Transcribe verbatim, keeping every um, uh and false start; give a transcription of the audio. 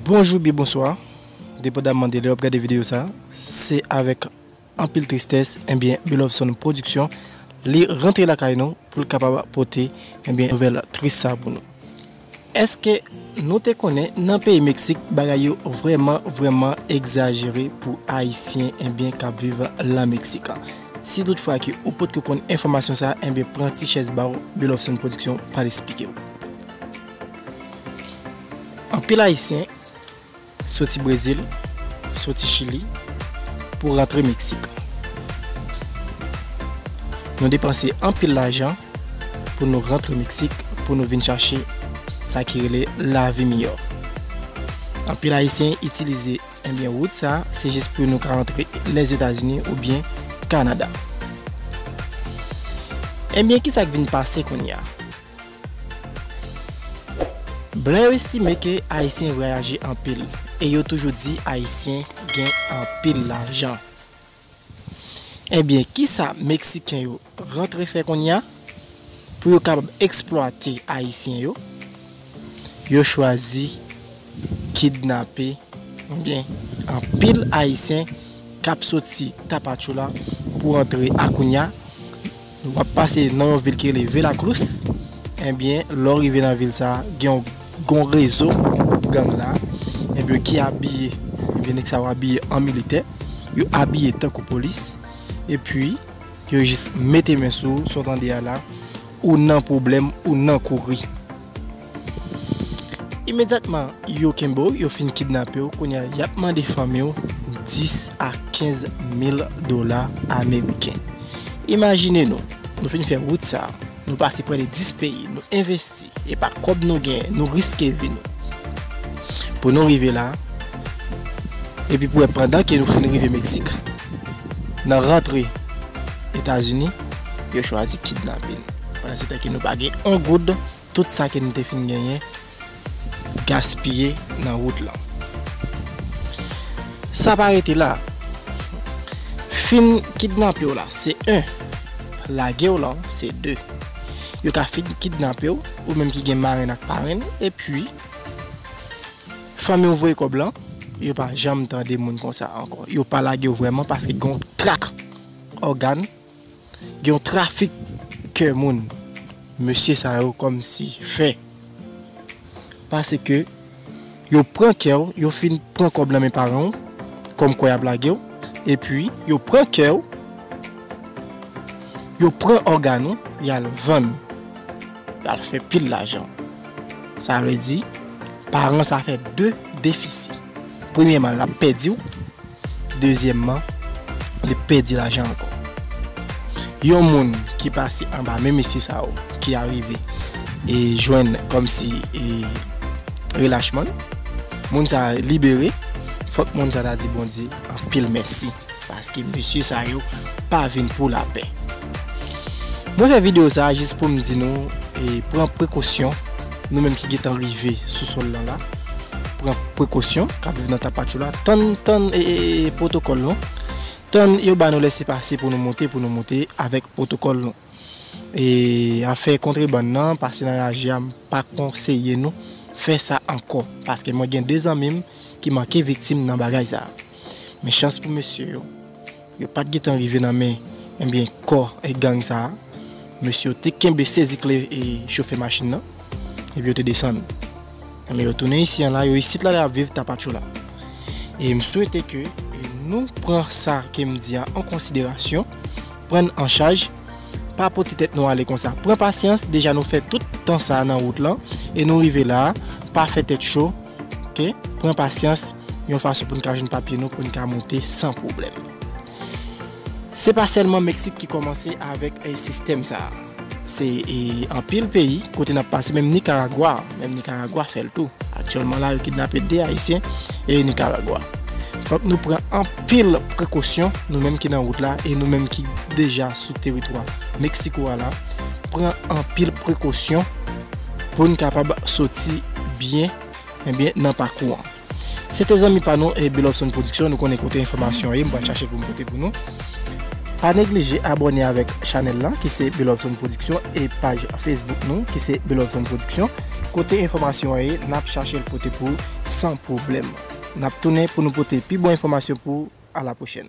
Bonjou byen bonswa, depandamman de lè w ap gade videyo sa, se avèk anpil tristès, ebyen, Belovson Production, li rantre lakay nou pou l kapab pote, ebyen, nouvèl tris sa pou nou. Èske nou te konnen nan peyi Meksik, bagay yo vrèman, vrèman egzajere pou Ayisyen, ebyen, k ap viv lan Meksik? Si toutfwa ke ou potko konn enfòmasyon sa, ebyen, pran ti chèz ba w, Belovson Production pral esplike w. Anpil Ayisyen soti Brezil, soti Chili, pou rantre Meksik. Nou depanse anpil lajan pou nou rantre Meksik, pou nou vin chache sa ki rele lavi miyò. Anpil Ayisyen itilize, ebyen, wout sa, se jis pou nou ka rantre Lèzetazini oubyen Kanada. Ebyen, kisa k vin pase kounye a? Blan yo estime ke Ayisyen vwayaje anpil, e yo toujou di Ayisyen gen anpil lajan. Ebyen, kisa Meksiken yo rantre fè kounye a? Pou yo kapab eksplwate Ayisyen yo, yo chwazi kidnape, ebyen, anpil Ayisyen k ap soti Tapachula pou antre Acuña. W ap pase nan yon vil ki rele Veracruz. Ebyen, lè w rive nan vil sa a, gen yon, gen yon rezo, yon gwoup gang la, ebyen, ki abiye, ebyen, nèg sa yo abiye an militè, yo abiye tankou polis, epi yo jis mete men sou ou, sa w tande a la, ou nan pwoblèm, ou nan kouri. Imedyatman, yo kenbe w, yo fin kidnape w, kounye a, y ap mande fanmi w dis a kenz mil dola ameriken. Imajine nou, nou fin fè wout sa, nou pase prè de dis peyi, nou envesti, e pa kòb nou genyen, nou riske vi nou. Pou nou rive la, epi pou wè pandan ke nou fin rive Meksik, nan rantre Etazini, yo chwazi kidnape n. Pandan se tan ke nou pa gen yon goud, tout sa ke nou te fin genyen gaspiye nan wout lan. Sa pa rete la. Fin kidnape w la, se en. Lage w la, se de. Yo ka fin kidnape w, ou menm ki gen marenn ak parenn, epi fanmi w voye kòb lan, yo pa janm tande moun konsa ankò. Yo pa lage w vrèman paske gen yon trak ògàn, gen yon trafik kè moun. Mesye sa yo kòmsi fè. Paske yo pran kè w, yo fin pran kòb nan men paran w, kòmkwa y ap lage w, epi yo pran kè w, yo pran ògàn ou, y al vann, y al fè pil lajan. Sa vle di, paran sa fè de defisi. Premyèman, l ap pèdi w, dezyèmman, li pèdi lajan ankò. Yon moun ki pase anba men mesye sa yo, ki arive e jwenn kòmsi e relachman, moun sa libere, fòk moun sa ta di Bondye anpil mèsi, paske mesye sa yo pa vin pou lapè. Mwen fè videyo sa a jis pou m di nou, e, pran prekosyon, nou menm ki gentan rive sou sòl lan la, pran prekosyon, k ap viv nan Tapachula, tann, tann, e, e, e, pwotokòl nou, tann yo ba nou lèsepase pou nou monte, pou nou monte avèk pwotokòl nou. E afè kontrebann nan, pase nan raje a, m pa konseye nou fè sa ankò, paske mwen gen de zanmi m ki manke viktim nan bagay sa a. Men chans pou mesye yo, yo pa t gentan rive nan men, ebyen, kò e gang sa a. Mesye yo te kenbe sezi kle e chofè machin nan, epi yo te desann. Ebyen, yo tounen isi an la, yo isit la, y ap viv Tapachula. E m swete ke, e, nou pran sa ke m di a an konsiderasyon, pran n an chaj, pa pote tèt nou ale konsa. Pran pasyans, deja nou fè tout tan sa a nan wout lan, e nou rive la a, pa fè tèt cho, oke? Pran pasyans, yon fason pou n ka jwenn papye nou, pou n ka monte san pwoblèm. Se pa sèlman Meksik ki kòmanse avèk, e, sistèm sa a. Se, e, anpil peyi kote n ap pase, menm Nikaragwa, menm Nikaragwa fè l tou. Aktyèlman la, yo kidnape de Ayisyen e Nikaragwa. Fòk nou pran anpil prekosyon, nou menm ki nan wout la e nou menm ki deja sou teritwa Meksiko a la, pran anpil prekosyon pou n kapab soti byen, ebyen, nan pakou an. Se te zanmi pa nou e Belovson Production, nou konnen kote enfòmasyon an ye, m pral chache l pou m pote pou nou. Pa neglije abòne avèk chanèl la ki se Belovson Production e paj Facebook nou ki se Belovson Production. Kote enfòmasyon an ye, n ap chache l pote pou ou san pwoblèm. N ap tounen pou nou pote pi bon enfòmasyon pou ou. A la pwochèn.